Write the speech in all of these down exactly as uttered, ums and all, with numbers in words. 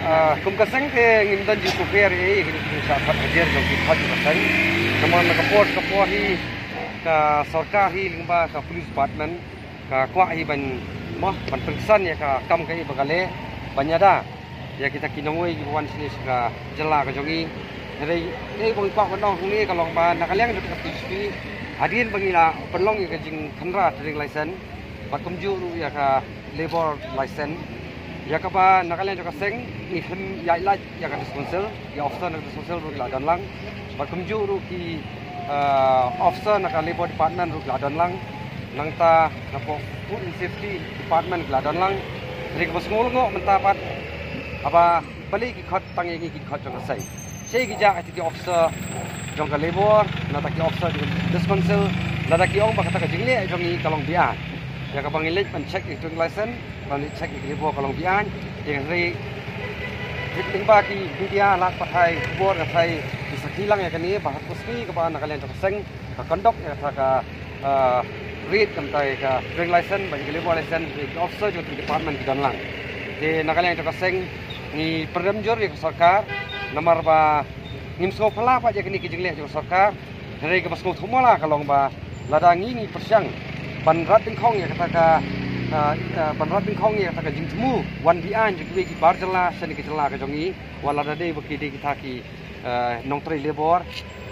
Ah, kum ka seng te ngim don jingkuper ei ei, ngim don jingkuper hajar jong ki khot jong ka seng. Namar na ka por ka por hi ka sorkar hi lyngba ka police department ka kwah hi ban, mo, ban pynksan ïa ka kam kaei ba ka leh, ban ïada ïa kita ki nongwei kiba wan shane sha ka jylla ka jong i. Hynrei kaei ba ngi kwah ban ong hangne ka long ba na ka liang jong ka F K J G P, hadien ba ngi la pynlong ïa ka jingkhynra trading license bad kumjuh ruh ïa ka labour license, ïa kaba na ka liang jong ka seng ngi khlem ïaid lait ïa ka District Council, ïa officer na ka District Council ruh ki la don lang, bad kumjuh ruh ki, ah, officer na ka Labour Department ruh ki la don lang, nangta na pdeng Food and Safety Department ki la don lang. Hynrei kaba sngewlyngngoh mynta pat, haba balei ki khot tang ïa ngi ki khot jong ka seng? Shaei ki jah ïa ki officer jong ka labour, nangta ki officer jong ka District Council, lada ki ong ba kata ka jingleh jong ngi ka long beaiñ. Ïa kaba ngi leit ban check ïa ka trading license, ban leit check ïa ka labour ka long beaiñ. Te hynrei lyngba ki media la pathai khubor, ka thai ki sakhi lang ïa kane ba ha ka sngi kaba na ka liang jong ka seng ka conduct ïa kata ka, ah, raid, kumta ïa ka trading license bad ïa ka labour license, ïa ki officer jong ka department ki don lang. Te na ka liang jong ka seng ngi pynrem jur ïa ka sorkar, namar ba ngim sngewphylla pat ïa kine ki jingleh jong ka sorkar. Hynrei kaba sngewthuh ma la ka long ba lada ngi ngi pyrshang ban rat dyngkhong ïa kata ka, ah, ah, ban rat dyngkhong ïa kata ka jingthmu wan beaiñ jong kiwei ki bar jylla sha kane ka jylla ka jong ngi, wat lada dei ba ki dei kita ki, ah, nongtrei labour.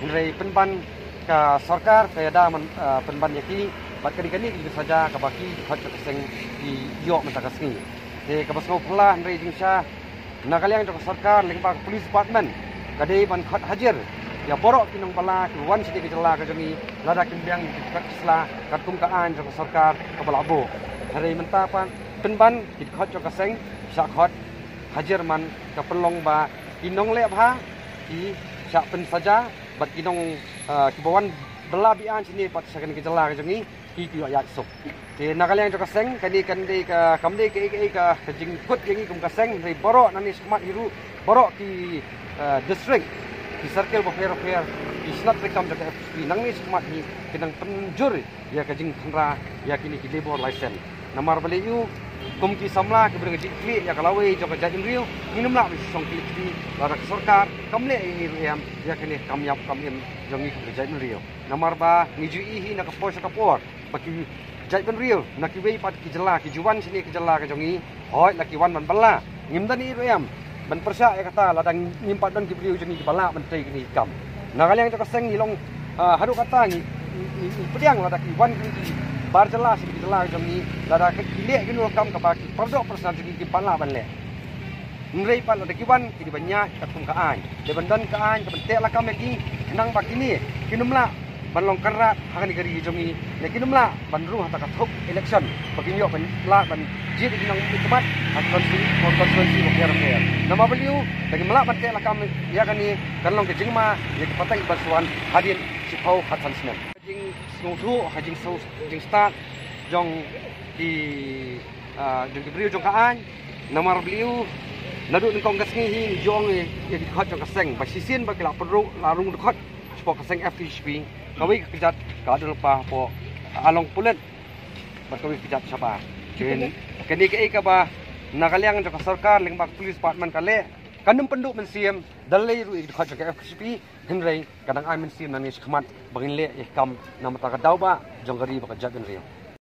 Hynrei pynban ka sorkar ka ïada ban, ah, pynban ïa ki bad kane kane ka jingsaja kaba ki khot jong ka seng ki ïoh mynta ka sngi. Te kaba sngewphylla hynrei jingshisha, na ka liang jong ka sorkar lyngba ka police department ka dei ban khot hajir ïa baroh ki nongbylla ki wan sha kane ka jylla ka jong ngi, lada kim biang ki khot sla katkum ka aiñ jong ka sorkar kaba la buh. Hynrei mynta pat pynban ki khot jong ka seng shah khot hajir man, ka pynlong ba ki nongleh bha ki shah pynsaja bad ki nong, ah, kiba wan bylla beaiñ shane pat sha kane ka jylla ka jong ngi ki, ki ïoh ïaid suk. Te na ka liang jong ka seng, kane kan dei ka, kam dei kaei kaei ka, ka jingkut ïa ngi kum ka seng, hynrei baroh nangne shakhmat hi ruh, baroh ki, eh, district, ki circle bapher bapher, ki shnat treikam jong ka F K J G P nangne shakhmat hi ki nang pynjur ïa ka jingkhynra ïa kine ki labour license. Namar balei, kum ki samla kiba dang jingkhleh ïa ka lawei jong ka jaitbynriew, ngin ym lah ban shong kylli kti lada ka sorkar kam leh ei ei ruh em ïa kane ka kam ïap kam im jong ngi kum ka jaitbynriew. Namar ba ngi ju ïohi na ka por sha ka por ba ki jaitbynriew na kiwei pat ki jylla ki ju wan shane ka jylla ka jong ngi, hooid la ki wan ban bylla. Ngim don ei ruh em ban pyrshah ïa kata lada ngim pat don ki briew jong ngi kiba lah ban trei kine ki kam. Na ka liang jong ka seng ngi long, ah, haduh katta ngi, ngi, ngi, ngi pdiang lada ki wan kine ki bar jylla sha kine ki jylla ka jong ngi, lada ki leh kino ki kam kaba ki paralok parasnam jong ngi kim pat lah ban leh. Hynrei pat lada ki wan ki dei ban ïaid katkum ka aiñ, dei ban don ka aiñ ka ban teh lakam ïa ki, khnang ba kine kin ym lah ban long kynrad ha kane ka ri jong ngi, ne kin ym lah ban rung ha kata ka thup election ba kin ïoh ban lah ban jied ïa ki nongmihkhmat ha constituency, constituency bapher bapher. Namar balei, lada kim lah ban teh lakam ïa kane, kan long ka jingma ïa ki pateng ban sa wan hadien shiphew khatsan snem. Jingsngewthuh, ha jingsngew, jingstad jong ki, ah, jong ki briew jong ka aiñ. Namar balei, naduh nyngkong ka sngi hi ngi ju ong ïa ki dkhot jong ka seng ba shisien ba ki la pynrung, la rung dkhot shapoh ka seng F K J G P, kawei ka kjat ka la don lypa hapoh, ah, Along Pulit bad kawei ka kjat shabar. Kane kaei kaba na ka liang jong ka sorkar lyngba ka police department ka leh, kan ym pynduh mynsiem da lei ruh ïa ki dkhot jong ka F K J G P, hynrei ka dang ai mynsiem nangne shakhmat ba ngin leh ïa ki kam namar ka daw ba jong ka ri bad ka jaitbynriew.